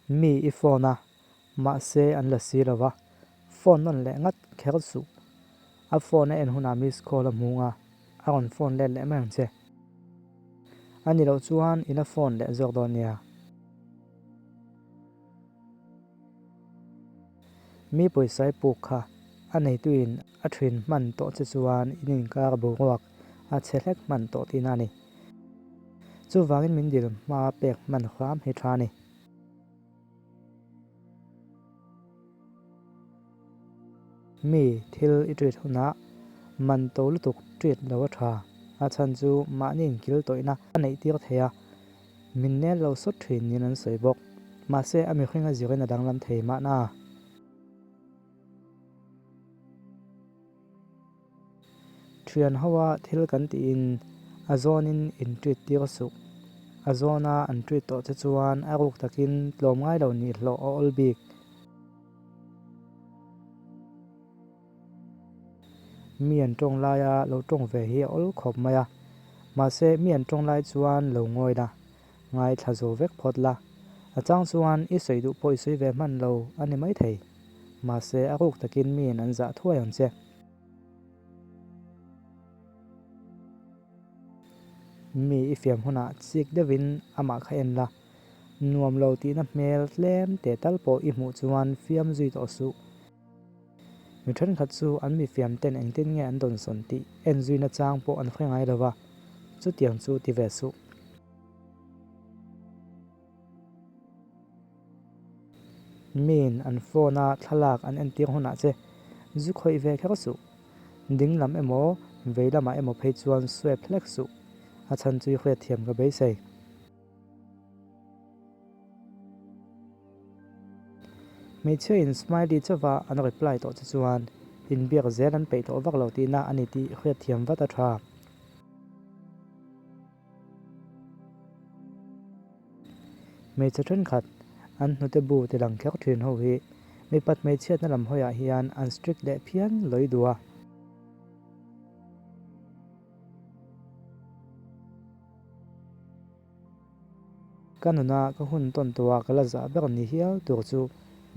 Mi i phone a, mahse an la si lo va, phone nawn leh ngat kher suh. A phone a en hunah miss call a hmu nga, a rawn phone let leh mai ang che. A ni loh chuan i la phone leh zawk dawn nia. Mi pawisa i puk kha a neituin a thin hman tawh che chuan in inkar boruak a chhe hlek hman tawh tihna a ni. Chuvangin min dil hma pek hman hram hi tha a ni. Mi thil i treat hunah man to lutuk treat lo a tha. A chhan chu mahni inkil tawihna a neih tir thei a, min nel lo sawt thin niin an sawi bawk. Mahse a mihring a zirin a danglam thei mahna. Thian hoa thil kan tiin a zawnin in treat tir suh. A zawna an treat tawh che chuan a ruk takin tlawm ngai lo nih hlawh a awl bik. Mi an tawng laia lo tawng ve hi a awl khawp mai a, mahse mi an tawng lai chuan lo ngawi la, ngaithla zo vek phawt la. A chang chuan i sawi duh pawh i sawi ve hman lo a ni maithei. Mahse a ruk takin miin an zah thuai ang che. Mi i fiam hunah chik deuhin amah kha en la, nuam lo tihna hmel tlem teh tal pawh i hmuh chuan fiam zui tawh suh. Mi thenkhat chu an mi fiam ten engtin nge an dawnsawn tih en zuina chang pawh an hre ngai lo va, chutiang chu ti ve suh. Miin an phone a thlalak an entir hunah che zu khawih ve kher suh. Ding lam emaw vei lamah emaw phei chuan swipe hlek suh. A chhan chu i hriatthiam ka beisei. Hmeichhia in smiley chauha an reply tawh che chuan inbiak zel an peih tawh vak lo tihna a ni tih hriatthiam vat a tha. Hmeichhe thenkhat an hnute bu ti lang kher thin ho hi mipat hmeichhiatna lam hawiah hian an strict leh phian lawi duh a. Ka nuna ka hun tawn tawha ka la zah ber ni hial tur chu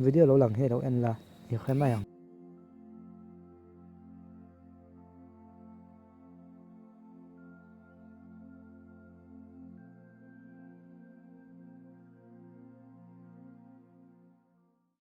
video lo lang hi lo en la i hre mai ang.